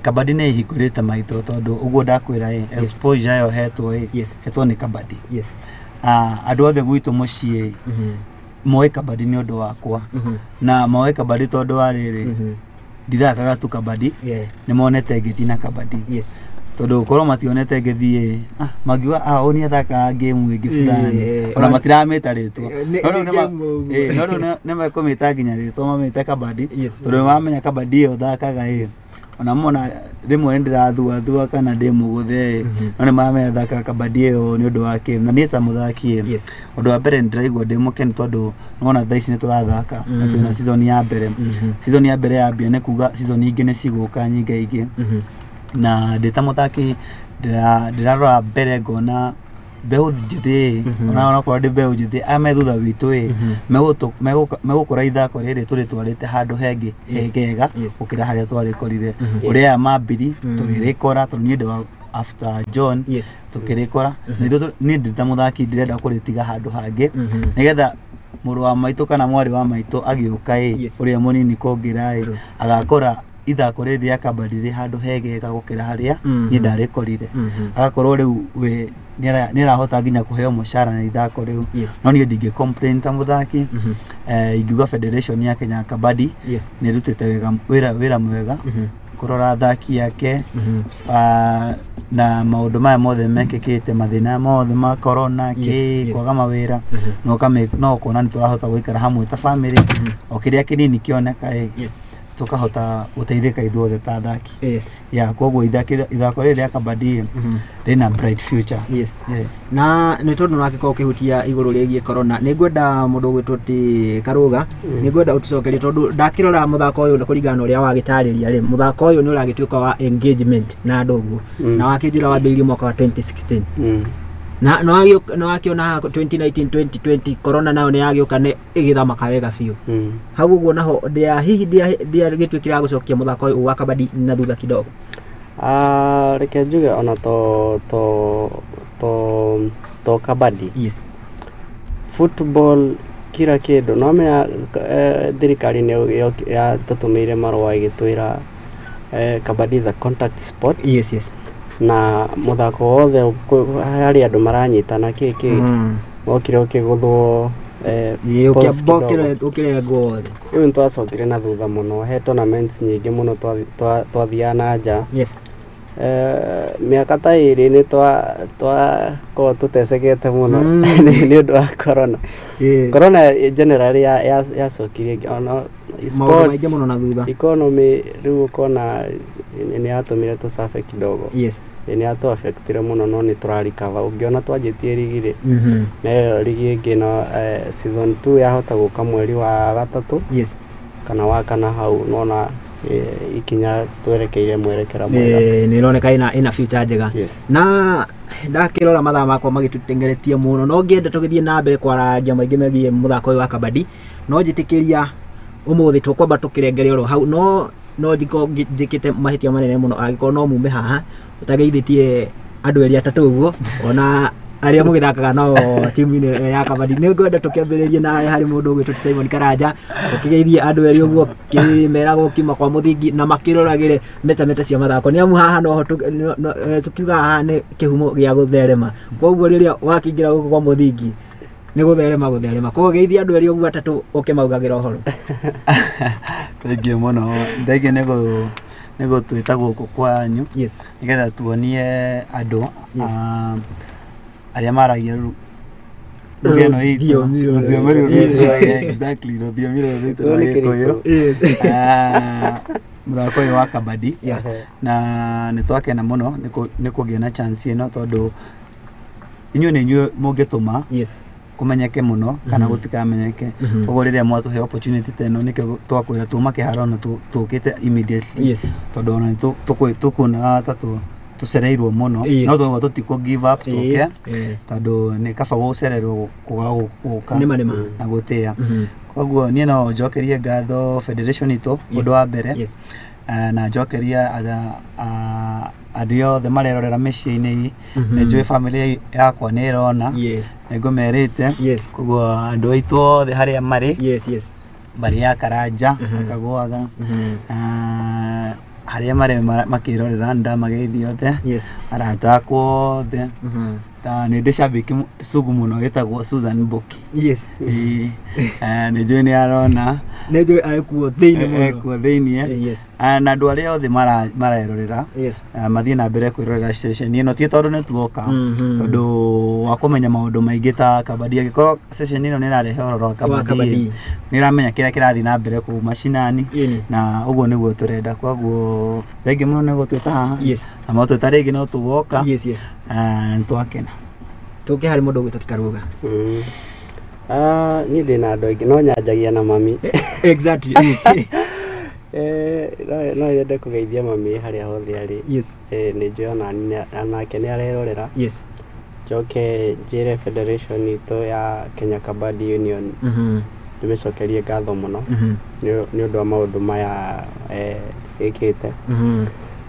A: kabadi nĩ ĩhingũrĩte maitho, tondũ ũguo ndakwĩra ĩ, exposure ĩyo hetwo ĩ, hetwo nĩ kabadi. Ah, andũ othe gwitũ mũciĩ moĩ kabadi nĩ ũndũ wakwa, na moĩ kabadi tondũ wa rĩrĩ, ndithakaga tu kabadi, nĩ monete ngĩthiĩ na kabadi, tondũ korwo mationete ngĩthiĩ, mangiuga, "Ah, ũyũ nĩ athakaga game ĩngĩ fulani." Ona matiramĩta rĩtwa. No rĩu
B: Nĩ game ũguo.
A: No rĩu nĩ mekũmĩta nginya rĩtwa, mamĩte kabadi, tondũ nĩmamenya kabadi ĩyo thakaga ĩ, ona mona rĩmwe nĩ ndĩrathuathua kana ndĩ mũgũthe ĩ, no nĩ maramenya thakaga kabadi ĩyo nĩ ũndũ wa kĩ. Na niĩ ta mũthaki ĩ, ũndũ wa mbere nĩ ndĩraigua ndĩ mũkenu tondũ nĩwona thaa ici nĩ tũrathaka na twĩna season ya mbere. Season ya mbere yambia nĩ kuga season ingĩ nĩ cigũka nyingaingĩ, na ndĩ ta mũthaki ndĩrarora mbere ngona mbeũ njĩthĩ, ona onakorwo ndĩ mbeũ njĩthĩ, aya me thutha witũ ĩ, megũkora ithako rĩrĩ tũrĩtwarĩte handũ hengĩ hegega gũkĩra harĩa twarĩkorire, ũrĩa aya mambiri tũgĩrĩkora, tondũ niĩ ndĩ wa after John. Tũkĩrĩkora na ithuĩ niĩ ndĩ ta mũthaki ndĩrenda kũrĩtiga handũ hangĩ, nĩgetha mũrũ wa maitũ kana mwarĩ wa maitũ agĩũka ĩ, ũrĩa mũnini kũngĩra ĩ, agakora ithako rĩrĩ rĩa kabadi rĩ handũ hegega gũkĩra harĩa niĩ ndarĩkorire. Agakorwo rĩu we nĩarahota nginya kũheo mũcara na ithako rĩu. No niĩ ndingĩ complain ta mũthaki. Ingiuga federation ya Kenya Kabadi nĩ ĩrutĩte wĩra mwega kũrora athaki ake na maũndũ maya mothe mekĩkĩte, mathĩna mothe ma corona kĩ kwaga mawĩra, no ũkona nĩ tũrahota gũikara hamwe ta family, o kĩrĩa kĩnini kĩoneka tukahota guteithĩka ithuothe ta athaki. Ya koguo ithako rĩrĩ rĩa kabadi rĩna bright future.
B: Na nĩ tondũ nĩwagĩkorwo ũkĩhutia igũrũ rĩgiĩ corona, nĩ ngwenda mũndũ ũgwĩtwo ti Karũga, nĩ ngwenda ũtũcokerie tondũ ndakĩrora mũthako ũyũ kũringana na ũrĩa wagĩtarĩria rĩ, mũthako ũyũ nĩ ũragĩtuĩka wa engagement na andũ ũguo, na wakĩnjĩra wambĩrĩirie mwaka wa 2016 na nĩwakĩona 2019 2020 corona nayo nĩ yagĩũka nĩ ĩgĩthamaka wega biũ. Hau ũguo naho hihi ndĩagĩtuĩkire ya gũcokia mũthako ũyũ wa kabadi na thutha kidogo?
C: Reke njuge ona to kabadi. Football kila kĩndũ no menya thirikari nĩ yatũtũmĩire marũa ĩgĩtwĩra kabadi is a contact sport. Na mũthako wothe harĩ andũ maranyitana kĩ wokire ũkĩgũthwo
B: ũkĩrengwo wothe.
C: Rĩu nĩtwacokire na thutha mũno, he tournaments nyingĩ mũno twathiaga na nja. Mĩaka ta ĩrĩ nĩ twakorwo tũtecekete mũno nĩ ũndũ wa corona. Corona generally yacokirie ona
B: maũndũ maingĩ mũno na thutha.
C: Economy rĩu ũkona nĩ yatũmire tũcabe kidogo. Nĩ yatũ affectire mũno no nĩ tũrarikava. Ũngĩona twanjĩtie rigi rĩ, na rigi ĩngĩ no season 2 yahota gũka mweri wa gatatũ kana wa kana hau, nona ikinya twerekeire mwerekera mwega.
B: Nĩ ĩroneka ĩna future njega. Na ndakĩrora mathaa makwa magĩtũtengeretie mũno, no ngĩenda tũgĩthiĩ na mbere kwarangia maingĩ megiĩ mũthako ũyũ wa kabadi, no njĩtĩkĩria ũmũthĩ tũkwamba tũkĩrengere oro hau, no njiko njĩkĩte mahĩtia manene mũno angĩkorwo no mume haha ũtageithĩtie andũ erĩ atatũ ũguo ona arĩa mũgĩthakaga nao timu-inĩ ya kabadi. Nĩ ngwenda tũkĩambĩrĩrie nawe harĩ mũndũ ũgwĩtwo Simon Karanja, ũkĩgeithie andũ erĩ ũguo kĩmeraga ũkima kwa mũthingi na makĩroragĩre metameta cia mathako, nĩ amu haha noho tũkiuga haha nĩ kĩhumo gĩa gũtherema, koguo rĩrĩa wakĩingĩra gũkũ kwa mũthingi nĩ gũtherema, koguo geithie andũ erĩ ũguo atatũ ũkĩmaugagĩra ũhoro.
A: Thengiũ mũno, thengiũ nĩ gũtwĩta gũkũ kwanyu nĩgetha tuonie andũ arĩa maragia lugha ĩno itũ, rũthiomi rũrũ exactly, rũthiomi rũrũ rwitũ rwa Gĩkũyũ, mũthako ũyũ wa kabadi. Na nĩ twakena mũno nĩ kũgĩa na chance ĩno tondũ inyuĩ nĩ inyuĩ mũngĩtũma kũmenyeke mũno kana gũtikamenyeke. Koguo rĩrĩa mwatũhe opportunity ta ĩno nĩkĩo twakwĩra tuma kĩharo na tũkĩte immediately, tondũ ona nĩ tũkuonaga ta tũcereirwo mũno, no twaigua tũtikũ give up tũke, tondũ nĩ kaba gũcererwo kwaga gũka na gũtĩa. Koguo niĩ no njokerie ngatho federation itũ ũndũ wa mbere, na njokerie andũ othe marerorera mĩciĩ-inĩ, nĩ njũĩ family yakwa nĩ ĩrona, nĩ ngũmerĩte, koguo andũ aitũ othe harĩa marĩ, mbarĩ ya Karanja makagũaga, harĩa marĩ makĩrorera ndamageithia othe, arata akwa othe, ta nĩ ndĩ shabiki sugu mũno wĩtagwo Susan Mboki. Nĩ njũĩ nĩ arona,
B: nĩ njũĩ arĩ kuo thĩinĩ mũno,
A: ekuo thĩinĩ, na andũ arĩa othe marerorera mathiĩ na mbere kwĩrorera session ĩno, ti tondũ nĩ tuoka, tondũ wa kũmenya maũndũ maingĩ ta kabadi. Angĩkorwo session ĩno nĩ ĩrarehe ũhoro wa kabadi, nĩ ĩramenya kĩrĩa kĩrathiĩ na mbere kũu macinani, na ũguo nĩguo tũrenda. Koguo thengiũ mũno nĩ gũtwĩta haha, na mwatwĩta rĩngĩ no tũgoka, na nĩ twakena.
B: Tũke harĩ mũndũ ũgwĩtwo ti Karũga.
C: Niĩ ndĩna andũ aingĩ no nyanjagia na mami.
B: Exactly.
C: No nyende kũgeithia mami harĩa hothe arĩ. Nĩ njũĩ onake nĩ arerorera. Njoke njĩre federation itũ ya Kenya Kabadi Union ndĩmĩcokerie ngatho mũno nĩ ũndũ wa maũndũ maya ĩkĩte.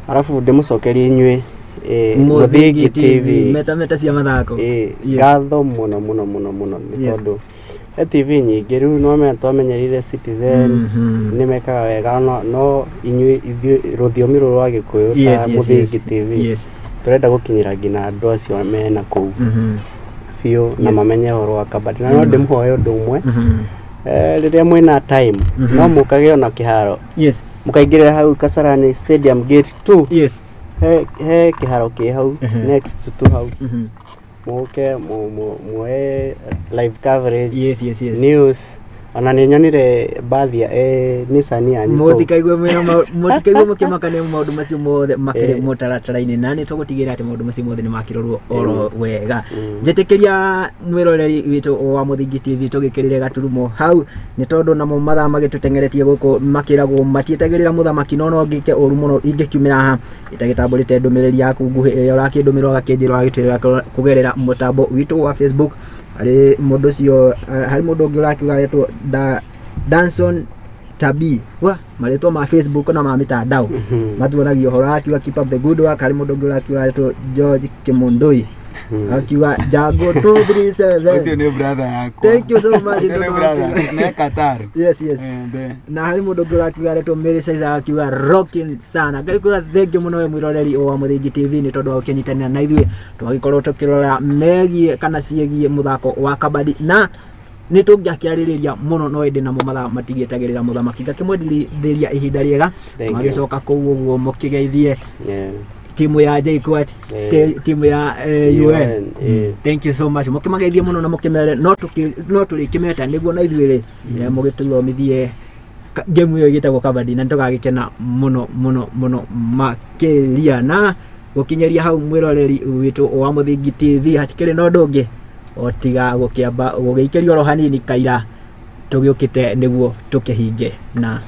C: Arabu ndĩmũcokerie inyuĩ Mũthingi TV
B: metameta cia mathako
C: ngatho mũno mũno mũno mũno, nĩ tondũ He TV nyingĩ rĩu no twamenyerire Citizen, nĩ mekaga wega, no inyuĩ ithuĩ rũthiomi rũrũ rwa Gĩkũyũ ta Mũthingi TV tũrenda gũkinyĩra nginya andũ acio mena kũu biũ na mamenye ũhoro wa kabadi. Na no ndĩmũhoe ũndũ ũmwe, rĩrĩa mwĩna time no mũkage ona kĩharo, mũkaingĩrĩra hau Kasarani Stadium Gate 2, he kĩharo kĩ hau next to hau, mũke muoe live coverage,
B: Yes.
C: news. Ona nĩ nyonire bathi ya Nissan yanyu kũu.
B: Mũtikaigwe mũkĩmaka nĩ maũndũ macio mothe makĩrĩ mũtaratara-inĩ, na nĩ tũgũtigĩrĩra atĩ maũndũ macio mothe nĩ makĩrorwo oro wega. Njĩtĩkĩria mwĩroreri witũ wa Mũthingi TV tũgĩkĩrĩre gaturumo hau, nĩ tondũ namo mathaa magĩtũteng'eretie gũkũ makĩragwo matietagĩrĩra mũthamaki, no ngĩke ũru mũno ingĩkiumĩra haha itagĩtambũrĩte ndũmĩrĩri yaku nguhĩ ĩrĩa ũrakĩndũmĩra ũgakĩnjĩra ũragĩtwĩrĩra kũgerera mũtambo witũ wa Facebook. Harĩ mũndũ ũcio, harĩ mũndũ ũngĩ ũrakiuga aretwo Danson Tabi, wa marĩtwa ma Facebook na ma mitandao matuonagia ũhoro, akiuga keep up the good work. Harĩ mũndũ ũngĩ ũrakiuga aretwo George Kimondoi, akiuga Jago 237.
A: Ũcio nĩ brother yakwa.
B: Thank you so much.
A: Ũcio nĩ brother ne Qatar.
B: Yes. Na harĩ mũndũ ũngĩ ũrakiuga aretwo Mary Saiza, akiuga rocking sana. Ngai kuga thank you mũno we mwĩroreri wa Mũthingi TV nĩ tondũ wa gũkĩnyitanĩra na ithuĩ twagĩkorwo tũkĩrora megiĩ kana ciĩgiĩ mũthako wa kabadi, na nĩ tũngĩakĩarĩrĩria mũno no ĩndĩ namo mathaa matigĩtagĩrĩra mũthamaki. Ngakĩmwendithĩria ihinda rĩega, magĩcoka kũu ũguo mũkĩgeithie timu ya JKUAT, timu ya UN. Thank you so much, mũkĩmageithie mũno na mũkĩmere no tũrĩkĩmeta nĩguo na ithuĩ rĩ mũgĩtũthomithie game ĩyo ĩgĩtagwo kabadi, na nĩtũgagĩkena mũno mũno mũno makĩria. Na gũkinyĩria hau mwĩroreri witũ wa Mũthingi TV hatikĩrĩ na ũndũ ũngĩ o tiga gũkĩamba gũgĩikĩrio oro hanini kaira tũgĩũkĩte nĩguo tũkĩhinge. Na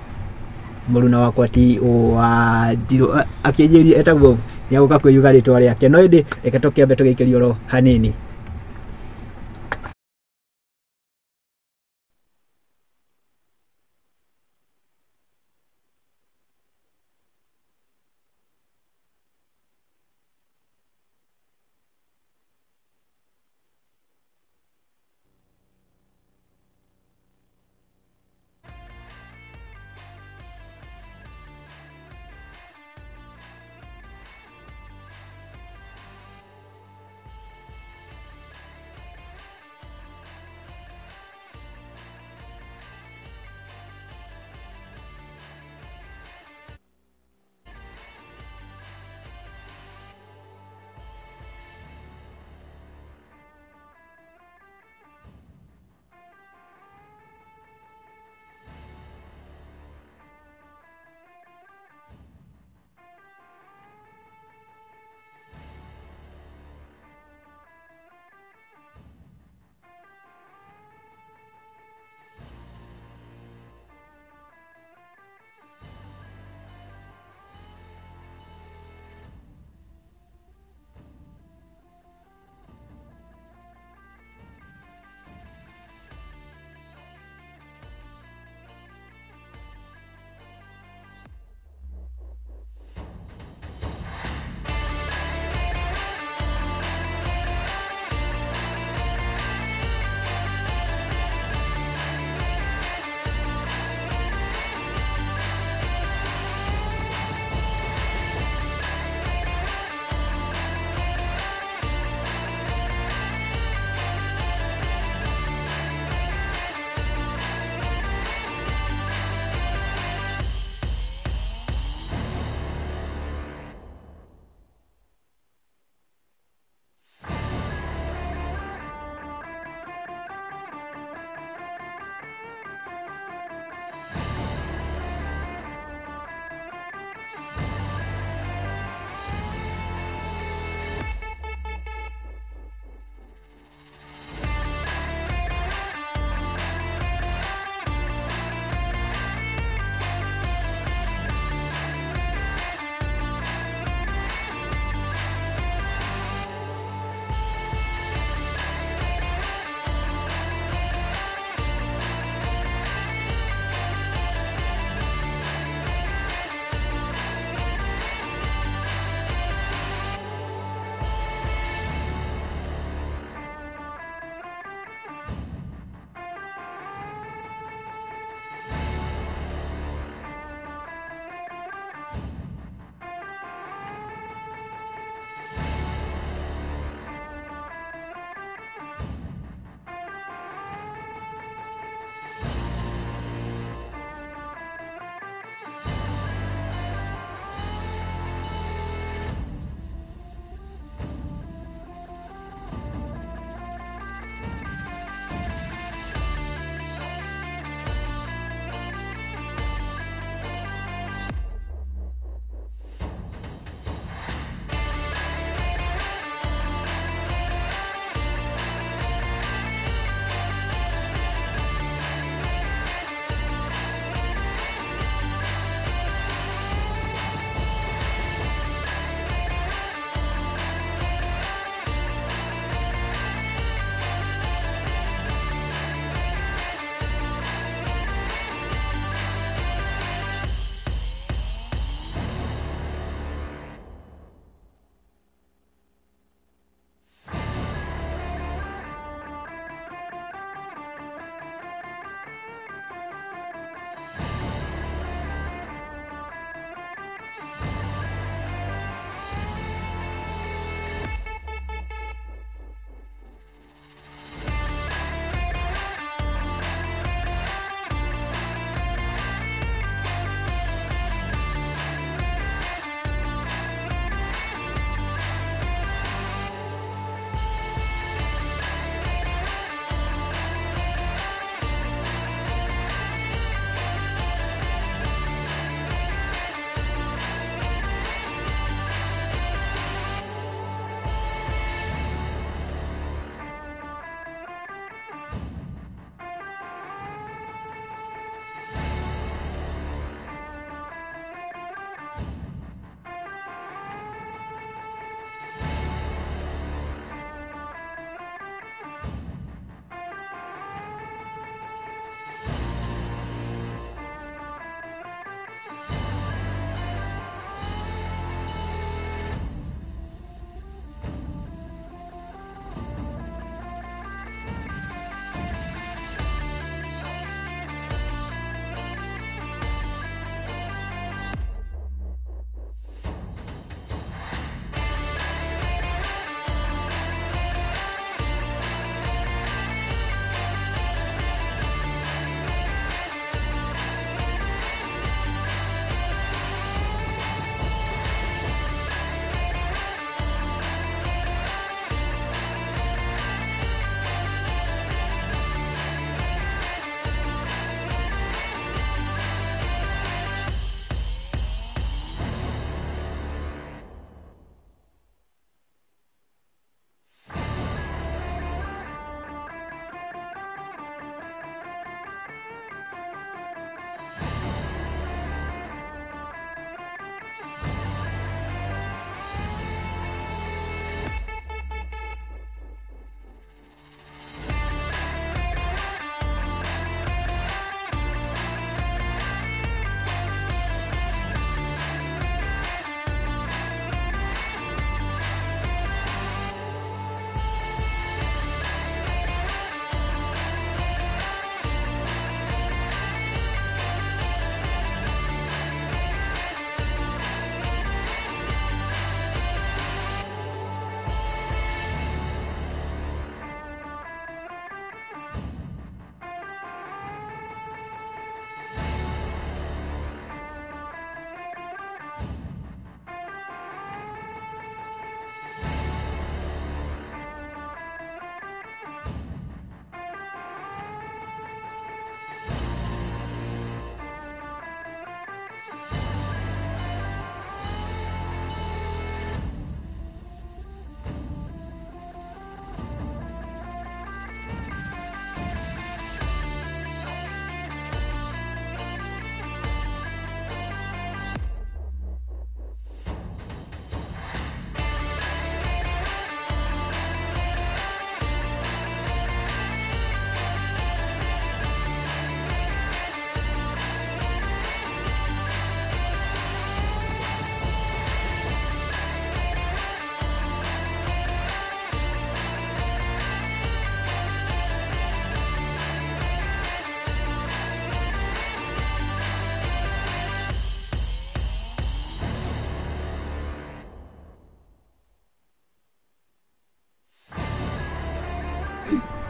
B: mũruna wakwa ti wa Ndirũ akĩnjĩria etagwo nĩagũka kwĩyuga rĩtwa rĩake, no ĩndĩ reke tũkĩambe tũgĩikĩrio oro hanini.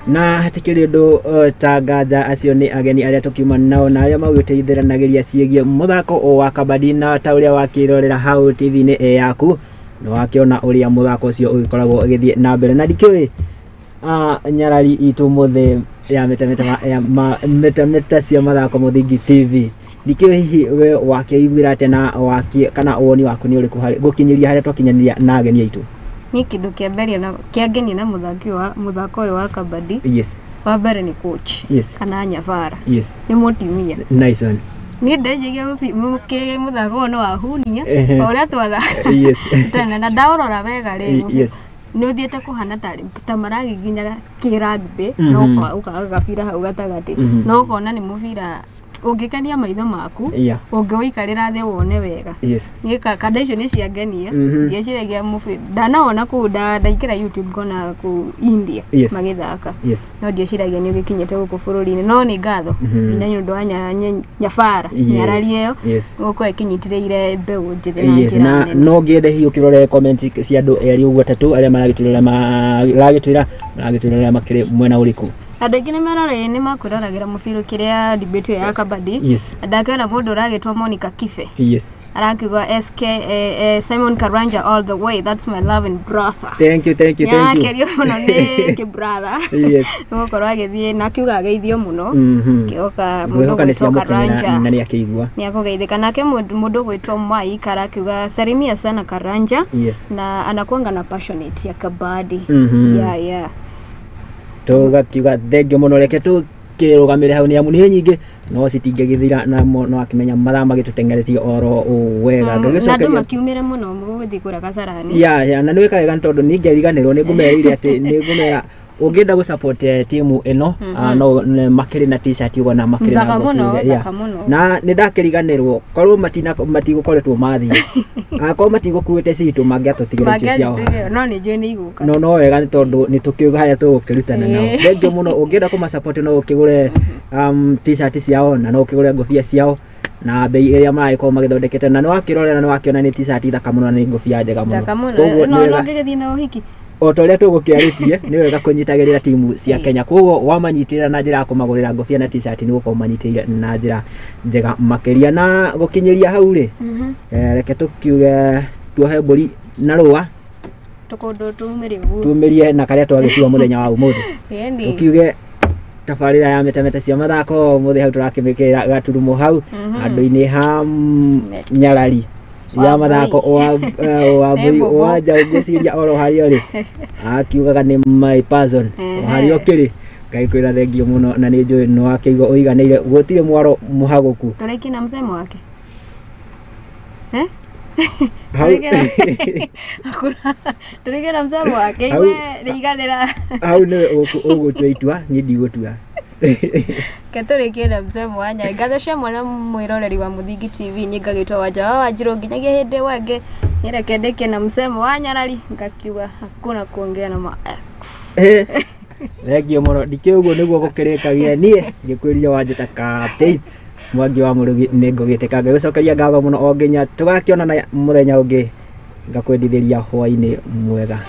B: Na hatikĩrĩ ũndũ ta nganja acio nĩ ageni arĩa tũkiuma nao na arĩa magũteithĩranagia ciĩgiĩ mũthako wa kabadi na ta ũrĩa wakĩrorera hau TV-inĩ yaku nĩ wakĩona ũrĩa mũthako ũcio ũgĩkoragwo ũgĩthiĩ na mbere na ndikĩũĩ nyarari itũ mũthĩ ya metameta cia mathako Mũthingi TV ndikĩũĩ hihi we wakĩiguĩra atĩa na kana woni waku nĩ ũrĩkũ harĩ gũkinyĩria harĩa twakinyanĩria na ageni aitũ?
D: Ni kĩndũ kĩa mbere na kĩangenia na mũthako ũyũ wa kabadi.
B: Yes.
D: Wa mbere nĩ coach.
B: Yes.
D: Kana nyabara.
B: Yes.
D: Nĩ mũtumia.
B: Nice one.
D: Niĩ ndenjagia mũthako ũyũ nĩ wa hunia o ũrĩa twathaka.
B: Yes.
D: Tene na ndaũrora wega rĩ.
B: Yes.
D: Nĩ ũthiĩte kũhana ta maragiginyaga kĩ-rugby no ũkaga gabira hau gatagatĩ no ũkona nĩ mũbira ũngĩkenia maitho maku ũngĩũikarĩra thĩ wone wega.
B: Yes.
D: Niĩ kanda icio nĩ ciangenia ndieciragia mũbira ndanawona kũu ndaingĩra YouTube ngona kũu India magĩthaka.
B: Yes.
D: No ndieciragia nĩ ũgĩkinyĩte gũkũ bũrũri-inĩ no nĩ ngatho nginya nĩ ũndũ wa nyabara nyarari ĩyo gũkorwo ĩkĩnyitĩrĩire mbeũ njĩthĩ na njĩra nene.
B: No ngĩende hihi ũkĩrore comment cia andũ erĩ ũguo atatũ arĩa maragĩtwĩra makĩrĩ mwena ũrĩkũ.
D: Andũ aingĩ nĩ marore nĩ makwĩroragĩra mũbira kĩrĩa debate ĩyo ya kabadi.
B: Yes.
D: Ndakĩona mũndũ ũragĩtwo Monica Kife.
B: Yes.
D: Arakiuga SK Simon Karanja all the way, that's my loving brother.
B: Thank you, thank you, thank you.
D: Nĩakerio mũno nĩ kĩ-brother.
B: Yes.
D: Gũkorwo agĩthiĩ na akiuga ageithio mũno. Kĩoka mũndũ ũgwĩtwo Karanja.
B: Na nĩakĩigua.
D: Nĩakũgeithĩka. Nake mũndũ ũgwĩtwo Mike arakiuga salimia sana Karanja.
B: Yes.
D: Na anakuanga na passionate ya kabadi. Yeah, yeah.
B: Tũgakiuga thengio mũno reke tũkĩrũgamĩre hau nĩ amu nĩ nyingĩ no citingĩgĩthira na no akĩmenya mathaa magĩtũteng'eretie oro wega.
D: Na andũ makiumĩre mũno gũgĩthiĩ kũrĩa Kasarani.
B: Ya na nĩ wĩka wega nĩ tondũ ningĩriganĩrwo nĩ ngũmerire atĩ nĩ ngũmera ũngĩenda gũ support timu ĩno no makĩrĩ na t-shirt ũguo na makĩrĩ na
D: ngobia
B: na nĩ ndakĩriganĩrwo korwo matigũkoretwo mathiĩ akorwo matigũkuĩte citũ mangĩatũtigĩra icio ciao
D: no nĩ njũĩ nĩ igũka
B: no wega nĩ tondũ nĩ tũkĩuga harĩa tũgũkĩrutana nao. Thengio mũno ũngĩenda kũma support no ũkĩgũre t-shirt ciao na no ũkĩgũre ngobia ciao na bei ĩrĩa maragĩkorwo magĩthondekete na nĩ wakĩrorera nĩ wakĩona nĩ t-shirt thaka mũno na nĩ ngobia njega mũno.
D: Koguo no ũngĩgĩthiĩ na ũhiki
B: o ta ũrĩa tũgũkĩarĩtie nĩ wega kũnyitagĩrĩra timu cia Kenya koguo wamanyitĩrĩra na njĩra ya kũmagũrĩra ngobia na t-shirt nĩ gũkorwo manyitĩrĩire na njĩra njega makĩria. Na gũkinyĩria hau rĩ reke tũkiuge tuohe mbũri na rũa
D: tũkũndũ tumĩrie ũguo
B: tumĩrie na karĩa twagĩtua mũthenya wa ũmũthĩ tũkiuge tabarĩra ya metameta cia mathako ũmũthĩ hau tũrakĩmĩkĩra gaturumo hau handũ-inĩ ha nyarari ya mathako wa wa njaũ ngwĩciria oro harĩa ũrĩ akiugaga nĩ my person harĩa ũkĩrĩ Ngai kwĩra thengio mũno na nĩ njũĩ nĩ wakĩigua ũiganĩire gũtirĩ mwaro mũhagũku.
D: Tũrĩkie na msemo wake tũrĩkie na msemo wake igue rĩiganĩra
B: hau nĩwe ũgũtua itua niĩ ndigũtua.
D: Ke tũrĩkie na msemo wa Nyarĩ. Ngatho cia mwana mwĩroreri wa Mũthingi TV niĩ ngagĩtwo Wanja wa Wanjirũ nginyagia hĩndĩ wangĩ nĩreke ndĩkie na msemo wa Nyarari ngakiuga hakuna kuongea na ma ex.
B: Thengio mũno ndikĩũĩ ũguo nĩguo gũkĩrĩkagia niĩ ngĩkwĩrire wanjĩta captain Mwangi wa Mũrugi nĩ ngũgĩtĩka ngĩgũcokeria ngatho mũno o nginya tũgakĩonana mũthenya ũngĩ ngakwendithĩria hwainĩ mwega.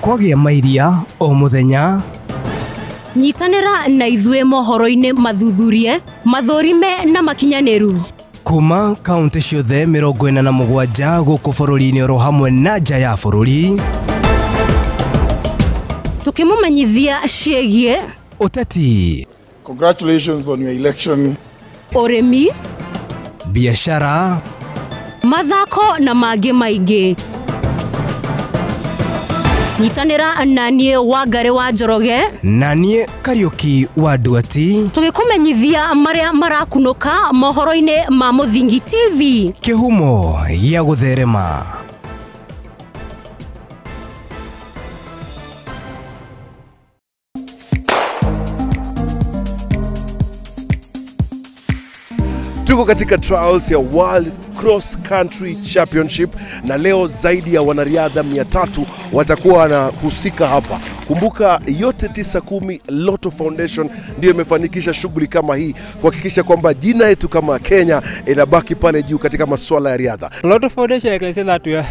E: Kwagĩa mairia o mũthenya
F: nyitanĩra na ithuĩ mohoro-inĩ mathuthurie mathũrime na makinyanĩru
E: kuma kaunti ciothe 47 gũkũ bũrũri-inĩ oro hamwe na nja ya bũrũri
F: tukĩmũmenyithia ciĩgiĩ
E: ũteti.
G: Congratulations on your election.
F: Ũrĩmi,
E: biashara,
F: mathako na mangĩ maingĩ. Nyitanĩra na niĩ Wangari wa Njoroge
E: na niĩ Kariũki wa Nduati
F: tũgĩkũmenyithia marĩa marakunũka mohoro-inĩ ma Mũthingi TV.
E: Kĩhumo gĩa gũtherema.
H: Tuko katika trials ya World Cross Country Championship na leo zaidi ya wanariadha 300 watakuwa wanahusika hapa. Kumbuka yote 9-10 Lotto Foundation ndio imefanikisha shughuli kama hii kuhakikisha kwamba jina yetu kama Kenya inabaki pale juu katika masuala ya riadha.
I: Lotto Foundation, I can say that we are